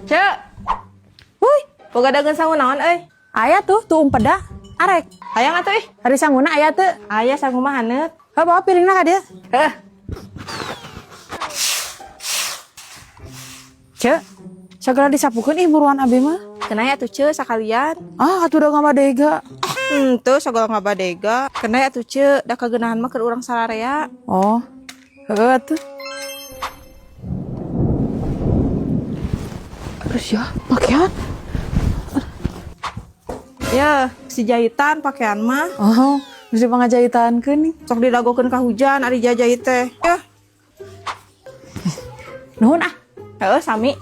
Cek. Wuih, Boga dageun sangu naon euy? Aya tuh, tuh umpeda. Arek. Hayang atuh ih. Ari sanguna aya teu? Aya sangu mah haneut. Heuh, bawa piringna ka dieu. Heuh. Cek, segera disapukeun ih buruan abi mah. Kenai atuh ce sakalian. Ah, atuh da ngabadega. Tuh sagala ngabadega. Kenai atuh ce, da kagenahan mah keur urang sararea. Oh, heuh atuh. Terus ya, pakaian. Ya, si jahitan pakaian mah. Oh, mesti pangajahitankeun nih. Sok didagokeun ka hujan ari jajahit teh. Yah, Nuhun ah. heuh sami.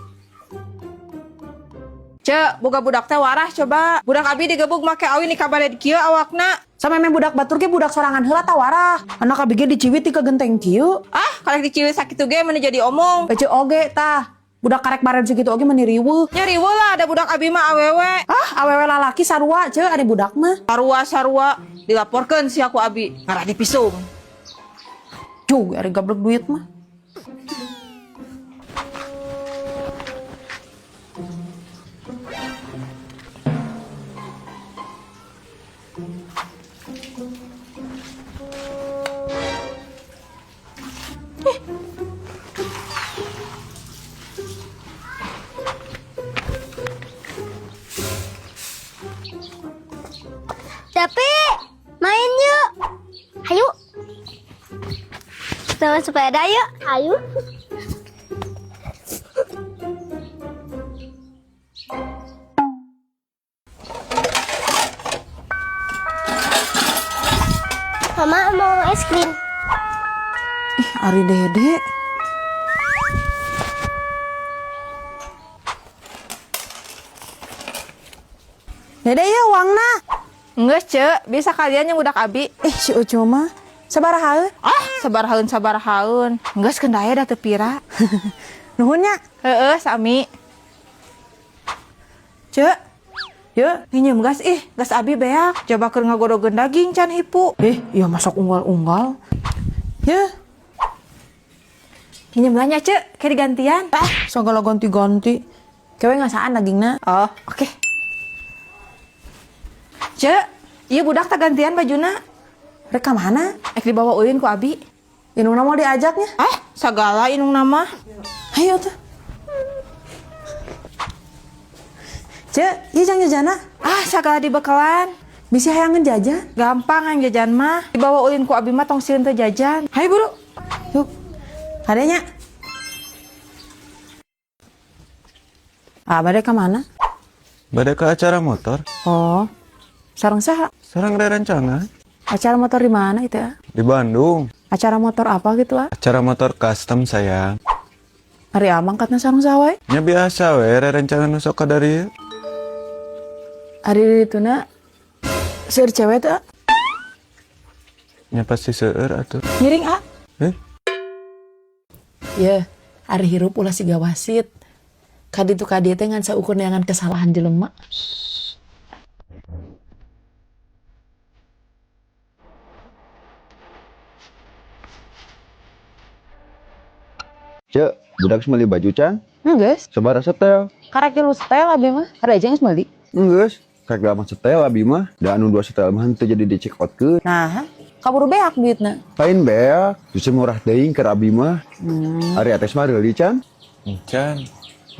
Cek, boga budak teh warah coba. Budak abi digebug make awi ni kabare kieu awakna. Sama memang budak batur ge budak sorangan heula tawarah. Anak abi ge diciwit ti ka genteng kieu. Ah, karek diciwit sakitu ge meni jadi omong. Ece oge tah. Budak karek baren segitu oge meni riweuh. Nya riweuh lah ada budak abi mah awewe. Ah, awewe lalaki sarua ce ari budak mah. Sarua sarua dilaporkeun si aku abi. Ngarah dipisum. Jug ari gablek duit mah. Tapi main yuk. Ayo. Sama sepeda yuk. Ayo. Mama mau es krim. Ih, ari Dede. Dede ya uangna. Enggeus, Cek, bisa kalian yang budak abi. Ih, si Ucu mah sabaraha? Ah, sabarahaeun sabarahaeun. Enggeus kendaya da teu pira. Nuhun nya. Heeh, sami. Cek, Yeuh. nginjem gas ih, gas abi beak. Coba keur ngagodogeun daging can hipu. Eh, iya masak unggal-unggal. Yeuh. Nginjem lah nya, Cek, kayak digantian. Ah, segala ganti-ganti. Kewe ngasaan dagingna. Oh, oke. Cek, iya budak tak gantian bajuna. Rek ka mana? Ek dibawa ulin ku abi. Indungna mau diajaknya. Ah, sagala inung nama. Ayo tuh. Cek, ieu jang jajana. Ah, sagala dibekalan. Bisi hayangeun jajan. Gampang yang jajan mah. Dibawa ulin ku abi mah tong sieun teu jajan. Hayu buru. Yuk. Kadenya. Ah, bade ka mana? Bade ke acara motor, Oh. Sareng saha? sarang rerencangan Acara motor di mana itu ya? di Bandung. Acara motor apa gitu ah? Acara motor custom sayang. Ari amang katna sareng saha wae? Nya biasa we rerencangan nu sok ka dari. Ari itu na seueur cewek teh ah. Nya pasti seueur atuh. Ngiring ah. Eh, Ye, ari hirup ulah siga wasit. Kaditu kadieu teh ngan saukur neangan kesalahan jelema. Cek, budak geus meuli baju can? Geus, Sabaraha setel? karek tilu setel abi mah. Ada aja geus meuli. Enggeus, karek 8 setel abi mah. Da anu 2 setel mah henteu jadi di check out keun. Nah, kaburu beak duitna. Lain beak, justru murah teuing keur abi mah. Ari ates mah reuli can. Can,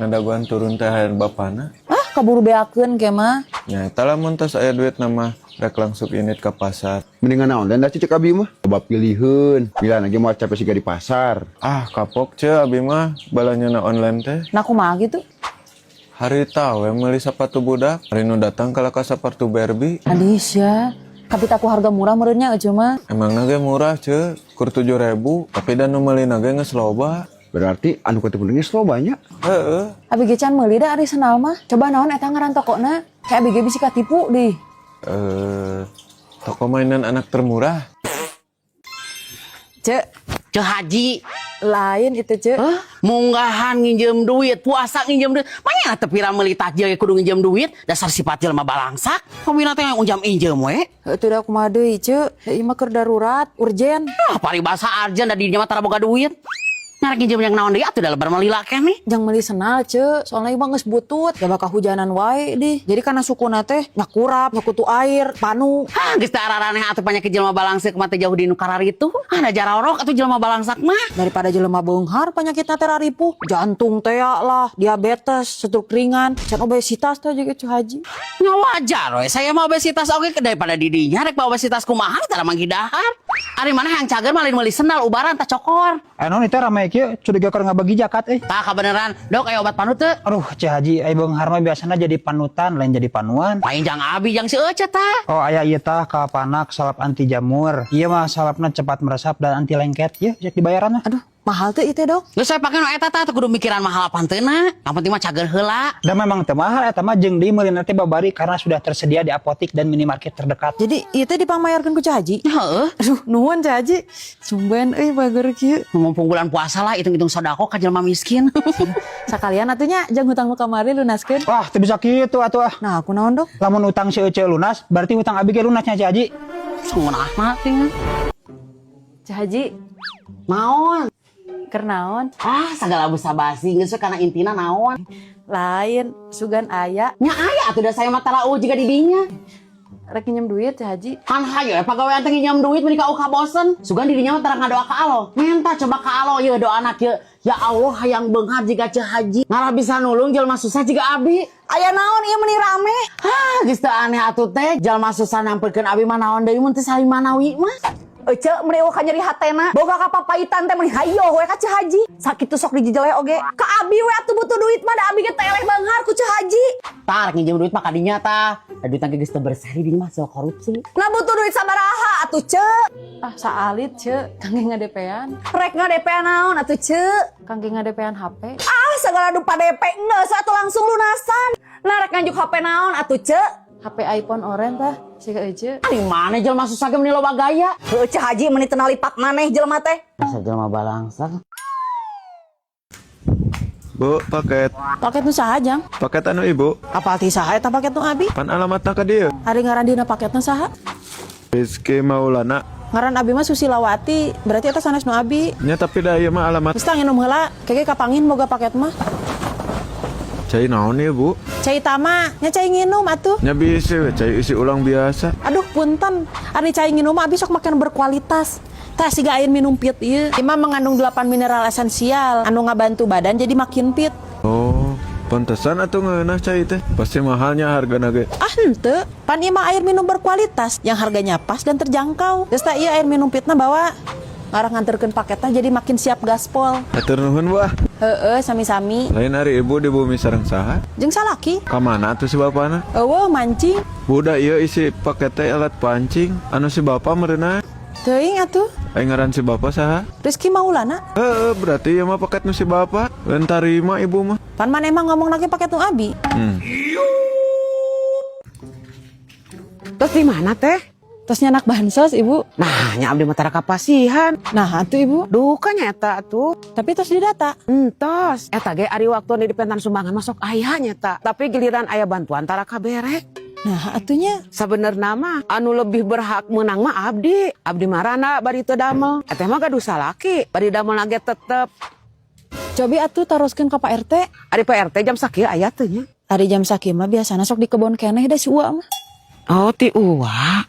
ngadaguan turun teh hayang bapana. Ah, kaburu beakeun ke mah. Nya eta lamun tos aya duit nama rek langsung init ke pasar. Mendingan naon dan da cek abi mah. Loba piliheun, bila lagi moal capek siga di pasar. Ah, kapok ce abi mah balanyana online teh. Nah, kumaha gitu? Harita we meuli sapatu budak, hari nu datang kalah ka sapatu Barbie. Adis ya. Kapit aku harga murah meureunnya eueuh mah. Emang ge murah ce, kur 7.000, tapi dan nu meulina ge geus loba. Berarti anu ketemu geus loba nya. Heeh. Abi ge can meuli da ari sendal mah. Coba naon eta ngaran tokona? Kayak abi ge bisi katipu deh. Eh, toko mainan anak termurah. Cek, Ceu Haji, lain itu cek. munggahan nginjem duit, puasa nginjem duit. Manya teu pira meuli takjil ge kudu nginjem duit, dasar sifat jelema balangsak. Pembina teh unjam injem we. Itu dah kumaha deui cek. Da ieu mah keur darurat, urgen. Ah, paribasa arjan da dinya mah tara boga duit. Ngarek nginjem yang naon deui atuh da lebar mah lila keneh. Jang meuli sendal, Ce, soalnya ieu mah geus butut, gak bakal hujanan wae dih. Jadi kana sukuna teh nyakurap, nyakutu air, panu. Hah, geus teu araraneh atuh panyakit jelema balangseuk mah teh jauh di nu kararitu. Ah, da jarorok atuh jelema balangsak mah. Daripada jelema beunghar penyakitna teh raripuh, jantung teh lah, diabetes, stroke ringan, can obesitas teh juga Ceu Haji. Nya wajar we, saya mah obesitas oge daripada didinya rek bawa obesitas kumaha tara manggih dahar. Ari mana yang cager mah lain meuli sendal ubaran tah cokor. Eh, naon itu rame kieu, curiga keur ngabagi jakat eh. Tah kabeneran, Dok, aya obat panu teu? Aduh, Ceu Haji, ai beunghar mah biasana jadi panutan, lain jadi panuan. Lain jang abi jang si Ece tah. Oh, aya ieu tah kapanak salep anti jamur. Ieu mah salepna cepat meresap dan anti lengket. Ya, cek dibayaran lah. Aduh, mahal teh itu, Dok? Geus saya pake nu eta tah teu kudu mikiran mahal apa henteuna. Yang penting mah cager heula. Dan memang teu mahal eta mah jeung deui meulina teh babari karena sudah tersedia di apotik dan minimarket terdekat. Jadi ieu teh dipangmayarkeun ku Ceu Haji? Heeh. Aduh, nuhun, Ceu Haji. Sumben euy bager kieu. Mumpung bulan puasa lah hitung-hitung sodako ka jelema miskin. Sakalian atuh nya jang hutang nu kamari lunaskeun. Wah, teu bisa kitu atuh ah. Nah, aku naon, Dok? Lamun utang si Ece lunas, berarti utang abi ge lunasnya, Ceu Haji. Sengeunahna teh. Ceu Haji, Naon? Keur naon? Ah, sagala basa basi geus we kana intina naon. Lain, sugan aya. Nya aya atuh da saya mah tarau jiga di dinya. Rek nginjem duit, Ceu Haji. Kan hayo ya pagawean teh nginjem duit meuni ka bosen. Sugan di dinya mah tara ngadoa ka Allah. Menta coba ka Allah ieu doana kieu. Ya Allah, hayang beunghar jiga Ceu Haji. Ngarah bisa nulung jelema susah jiga abi. Aya naon ieu meuni rame? Hah, geus teu aneh atuh teh jalma susah nyamperkeun abi mah naon deui mun teu saling manawi mah. Ece meuni euweuh kanyeri hatena. Boga kapapaitan teh meuni hayo we ka Ceu Haji. Sakitu sok dijejele oge. Ka abi we atuh butuh duit mah, da abi ge teh eleh beunghar ku Ceu Haji. Tah, rek nginjem duit mah kadinya tah. Da duit ge geus teu bersih di mah hasil korupsi. Nah, butuh duit sabaraha atuh, Ce? Ah, saalit, Ce, kangge ngadepean. Rek nga-DP naon atuh, Ce? Kangge ngadepean HP. Ah, segala dupa DP geus atuh langsung lunasan. Nah, rek nganjuk HP naon atuh, Ce? HP iPhone oren tah, siga Ece. Di mana jelema susah ge meuni loba gaya. Heueuh, Ceu Haji meuni teu nalipak maneh jelema teh. Dasar jelema balangsak. Bu, paket. Paket nu saha, Jang? Paket anu Ibu. Apal ti saha eta paket nu abi? Pan alamatna ka dieu. Ari ngaran dina paketna saha? Rizky Maulana. Ngaran abi mah Susilawati, berarti eta sanes nu abi. Nya, tapi da ieu mah alamat. Geus tah, nginum heula, keke kapangin boga paket mah. Cai naon ieu, Bu? Cai tama, nya cai nginum atuh. Nya bisa we cai isi ulang biasa. Aduh, punten, ari cai nginum mah abi sok makan berkualitas. Tah, siga air minum Fit ieu. Ieu mah mengandung 8 mineral esensial anu ngabantu badan jadi makin fit. Oh, pantesan atuh ngeunah cai teh. Pasti mahalnya hargana ge. Ah, henteu, pan ieu mah air minum berkualitas yang harganya pas dan terjangkau. Geus tah, ieu air minum Fitna bawa. Ngarah nganterkeun paketnya jadi makin siap gaspol. Hatur nuhun, Bu ah. Heeh, sami-sami. Lain, ari Ibu di bumi sareng saha? Jeung salaki. Ka mana atuh si bapana? Euweuh, mancing. Budak ieu isi paket teh alat pancing. Anu si bapak meureunna. Teuing atuh. Ai ngaran si bapak saha? Rizky Maulana. Heeh, berarti ieu mah paket nu si bapak. Lain tarima Ibu mah. Pan maneh emang ngomong lagi paket nu abi. Terus di mana teh? Terus nyanak bansos, Ibu. Nah, nya abdi mah tara kapasihan. Nah, atuh, Ibu. Duh, kan nyata tuh. Tapi terus didata. Entos. Eta ge ari waktu di pentan sumbangan masuk aya nyata. Tapi giliran aya bantuan tara kabere. Nah, atunya. Sabenerna mah anu lebih berhak menang mah abdi. Abdi marana bari teu damel. Eta mah gaduh salaki. Bari damel ge tetep. Cobi atuh taroskeun ka Pak RT. Ari Pak RT jam sakieu aya teu nya? Ari jam sakieu mah biasana sok di kebon keneh deh si Uwa mah. Oh, ti Uwa.